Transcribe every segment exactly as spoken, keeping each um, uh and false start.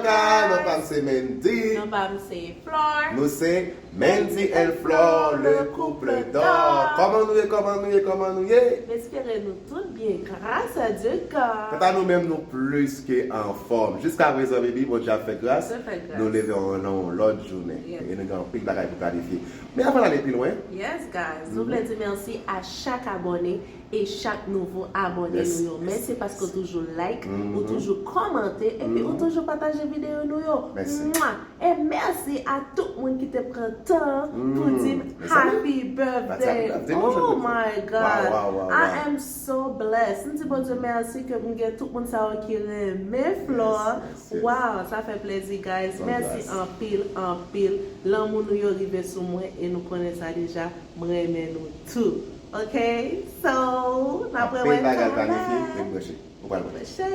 Ka, non pa m se Mendy. Non pa m se Flore. Nou se Mendy and Flore, le couple d'or. Kòman nou ye, kòman nou ye, kòman nou ye? M espere nou tout byen, grâce à Dieu God. Kanta nou menm, nou plis ke anfòm. Jiskaprezan, baby, Bondye ap fè gras. Bondye fè gras. Nou leve nan yon lòt jounen. Yes. E nou gen anpil bagay pou planifye. Men avan n ale pi lwen, yes, guys, nou vle di mèsi a chak abòne e chak nouvo abòne nou yo. Mèsi paske w toujou like, ou toujou kòmante, epi ou toujou pataje videyo nou yo. Mèsi. Mwa! E mèsi a tout moun ki te pran tan pou di m happy birthday. Oh my God. I am so blessed. M di Bondye mèsi ke m gen tout moun sa yo ki renmen Flore. Wow, sa fè plezi, guys. Mèsi anpil, anpil. Lanmou nou yo rive sou mwen e nou konnen sa deja. M renmen nou tou. Ok? So, n ap wè mwen kanmenm. Anpil bagay planifye, ret branche. Nou pral wè. Branche.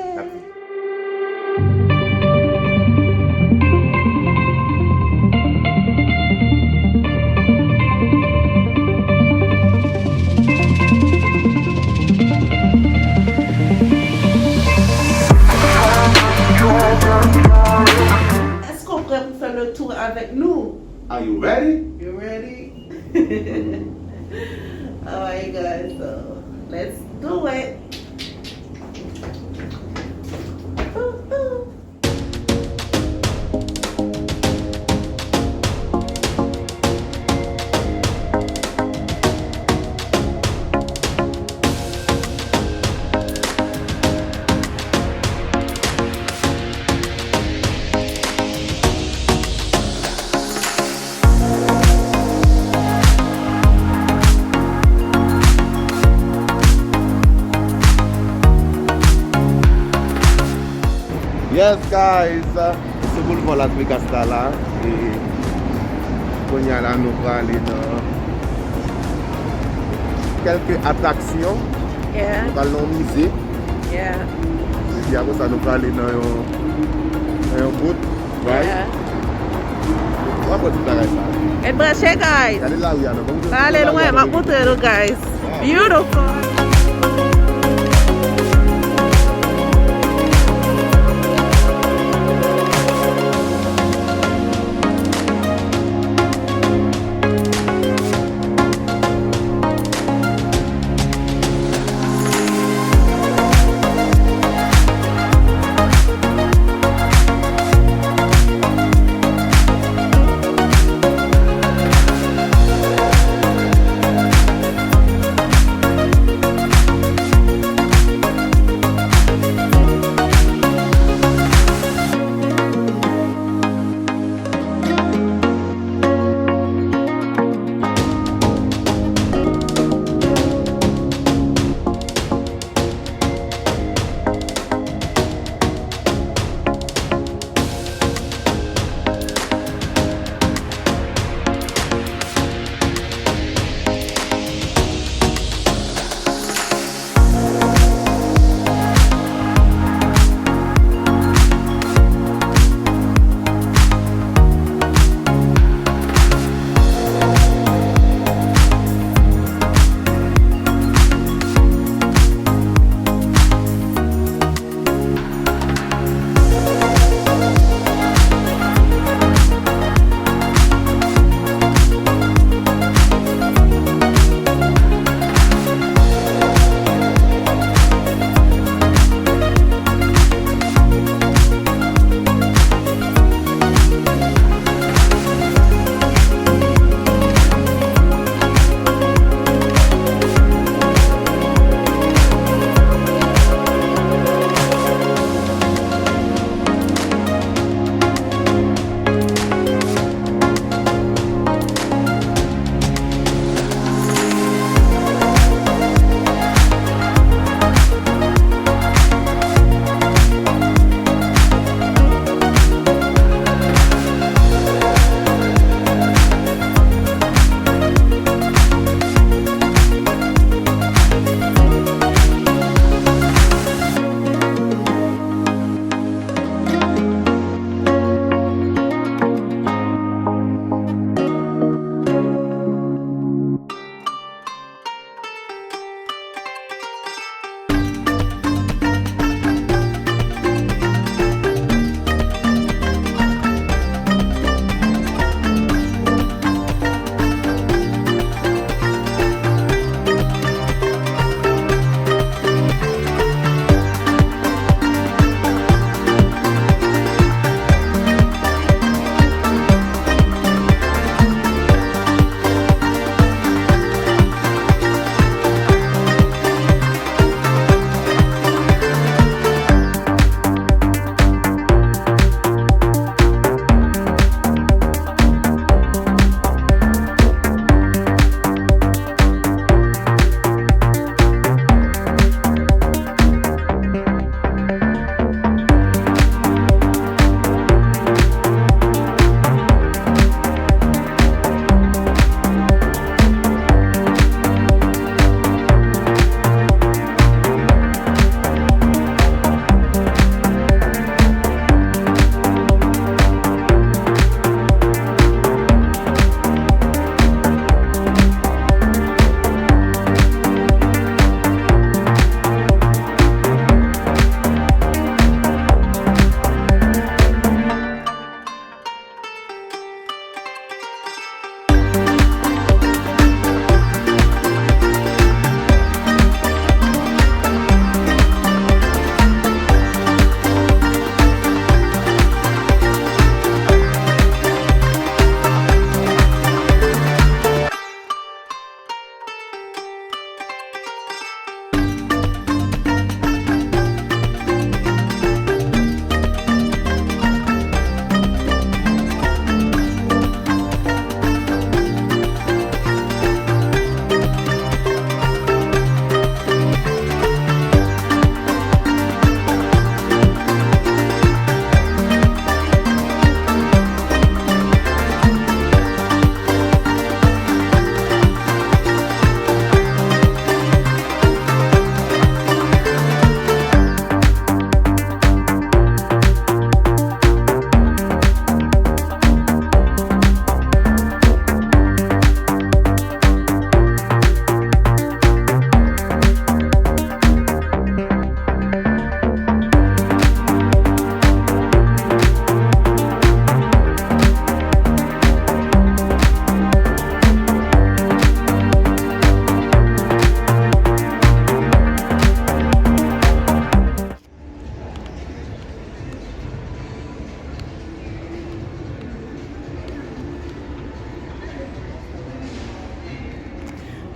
Èske w prè pou fè le tour avèk nou? Are you ready? You ready? Alright, guys, so let's do it. Ooh, ooh. Yes, guys, sou boulva Las Vegas la, la, e kounye a la, nou prale nan kèlke atraksyon. Yeah. Nou pral nan yon mize. Yeah. Epi apre sa, nou prale nan yon, nan yon boat, right? Yeah. W ap wè tout bagay sa. Ret branche, guys. Gade lari a, non. Pa ale lwen, m ap montre nou, guys. Beautiful.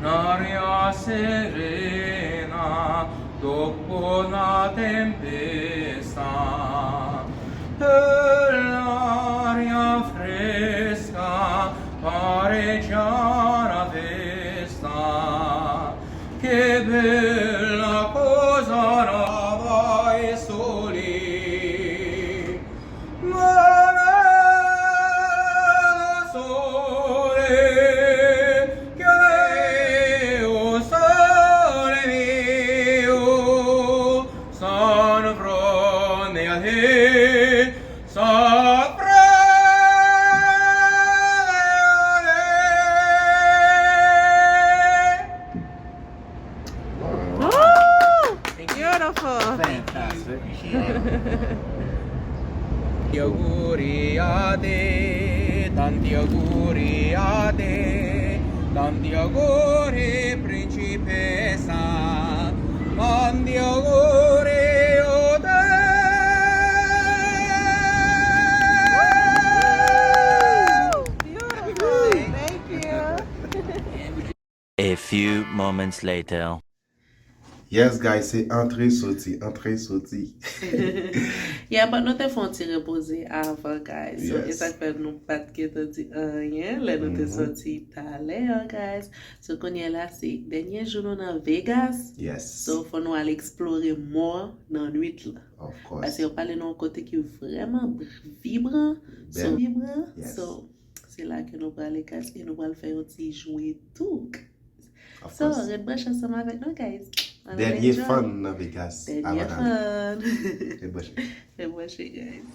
Un'aria serena dopo una tempesta, e l'aria fresca pare già una festa. Che bella cosa la vai soli. Ma nel sole che o sole mio, sono fronte a te, sono fronte. Ooh, beautiful. Fantastic. Tanti auguri a te, tanti auguri a te, tanti auguri principessa, tanti auguri a te. Beautiful. Thank you. A few moments later. Yes, guys, se antre soti, antre soti. Yeah, but nou te fè yon ti repoze avan, guys. So, e sa k fè nou pa t gentan di anyen lè nou te soti talè, guys. So, kounye a la, se dènye jou nou nan Vegas. Yes. So, fò nou al eksplore mò nan nwit la. Of course. Paske yo pale nan yon kote ki vrèman vibran. So, vibran. Yes. So, se la ke nou prale, guys, e nou pral fè yon ti jwe tou. Of course. So, ret branche ansanm avèk nou, guys. Dènye fun nan Vegas. Dènye fun. Ret branche. Ret branche, guys.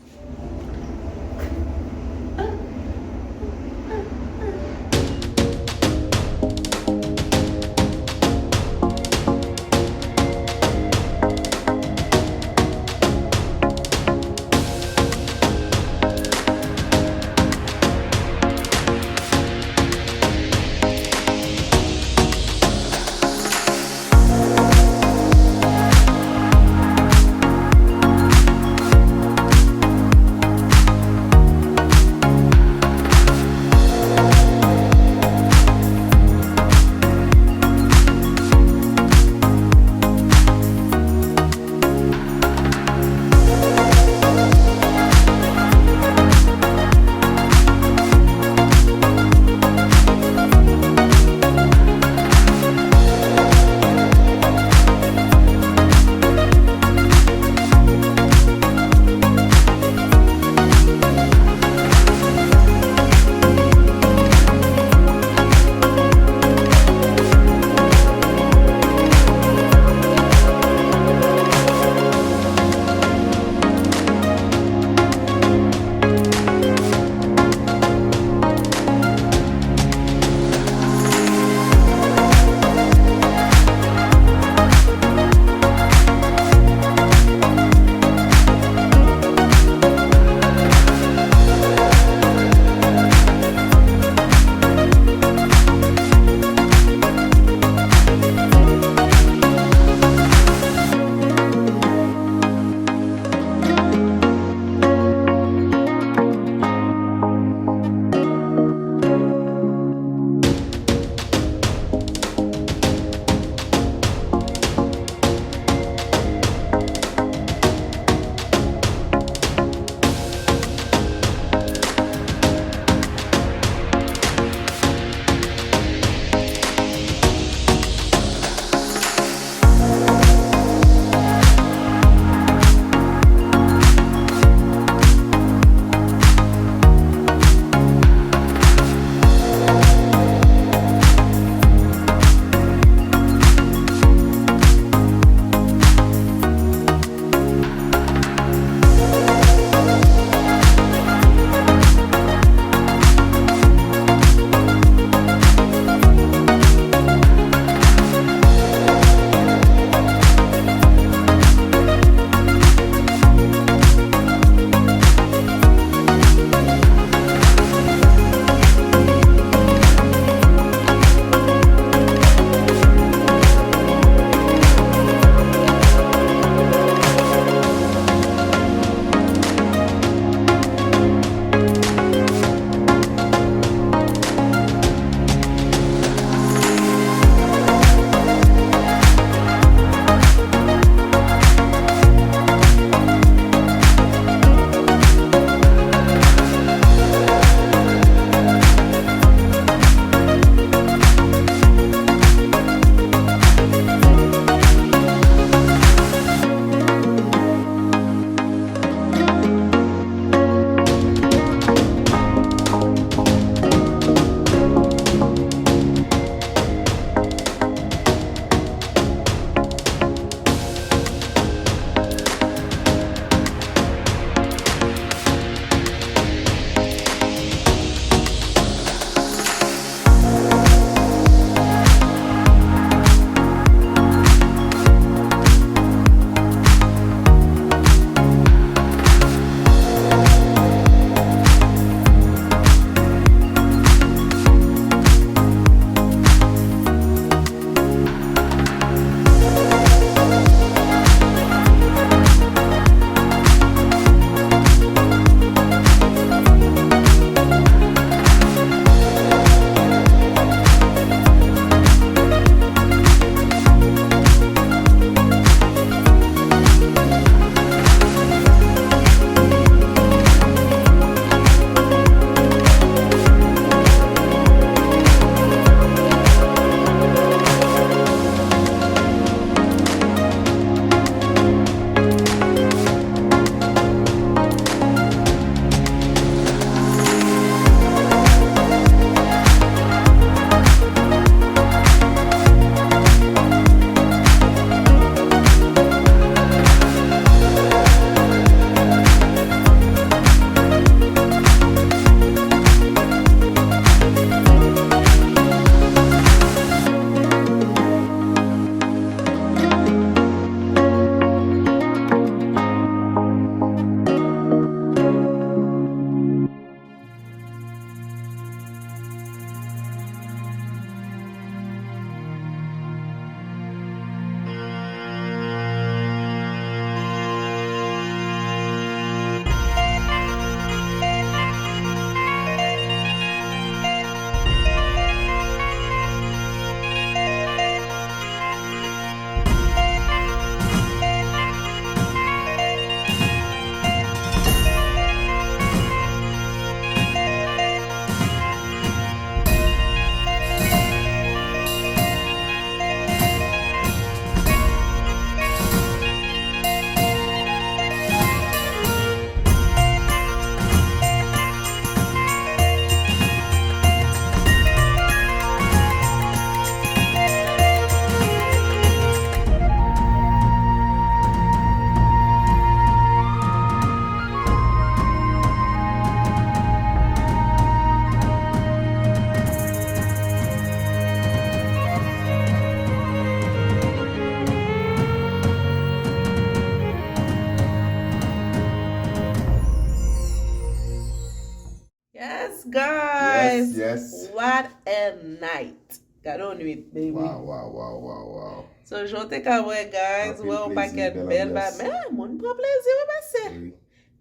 Guys, Yes, yes. What a night. Gade yon nwit, baby. Wow, wow, wow, wow, wow. So, jan w te ka wè, guys, Anpil wè yon plezi, pakèt bèl bèl ba. anbyans. Men, moun pran plezi, wi, mesye. Wi.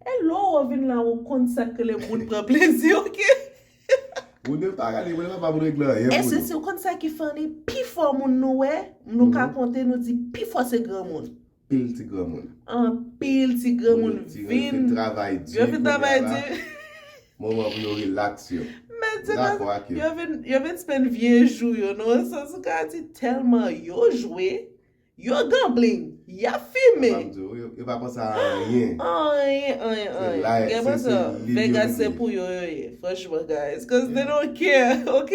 E lè w vin la, ou konn sa k rele moun pran plezi, ok? Moun yo pa gade, moun yo pa moun regle anyen E pou se yo. Si w konn sa ki funny, pi fò moun nou wè, nou ka Mhm. konte, nou di pi fò se granmoun. Pil ti granmoun. Anpil ti granmoun Ti vin. Fin travay di. Yo fin travay di. Moman pou yo relax yo. Men se Dakò ak yo. Yo vin, yo vin spend vye jou yo, non? Sans ou ka di tèlman yo jwe, yo gambling, y ap fime. Yo, yo pa panse a anyen. Anyen, anyen, Se anyen. la, Gen se, pa se sa, li yo Vegas se vini. Pou yo, yo ye. Franchman, guys. Cause they don't care, ok?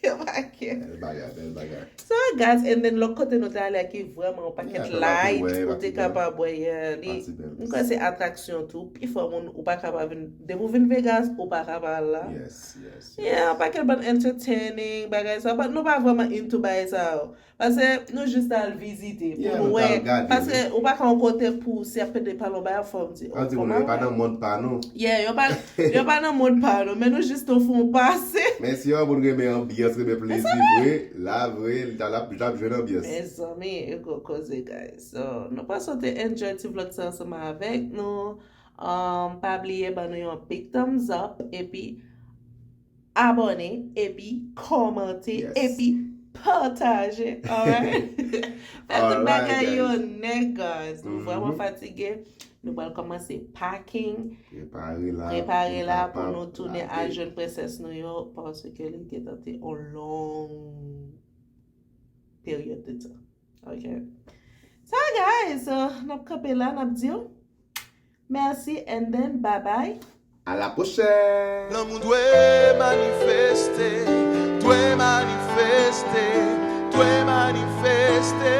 Yo pa care. Bèl bagay, bèl bagay. So, guys, and then lòt kote nou te ale a ki vrèman yon pakèt Yeah, light, pati bèl, ou te pati bèl. Kapab wè, yeah, li, Pati bèl. Mwen kwè se atraksyon tou, pi fò moun, ou pa kapab vin, depi w vin Vegas, ou pa kapab la. Yes, yes. Yeah, yon pakèt bann entertaining, bagay sa, but nou pa vrèman into bagay sa yo. Paske nou jis al vizite, pou Yeah, nou nou wè, t al gade, paske ou pa ka yon kote pou si ap pede pale yon bagay fò m di, An di fò moun m yo pa al nan wè. Mond pa nou. Yeah, yo pa, yo pa nan mond pa nou, men nou jis tou fè yon pase. Men si yon moun renmen anbyans, renmen plezi vre, la vre, li ta la, li ta jwenn anbyans. Mezanmi, e gwo koze, guys. So, nou panse w te enjoy ti vlog sa ansanm avèk nou. Um, pa bliye ban nou yon big thumbs up, epi abòne, epi kòmante, Yes. Epi pataje. Alright? Fè tout Alright, bagay yo guys. Nèt, guys. Nou Mhm. Vrèman fatige. Nou pral kòmanse packing. Prepare la. Prepare la pou kapab nou tounen lage. Al jwenn prensès nou yo, paske li gentan te yon long peryòd de tan. Ok. So, guys, uh, n ap kanpe la, n ap di w mèsi and then bye bye. À la prochaine! Lanmou dwe manifeste, dwe manifeste, dwe manifeste.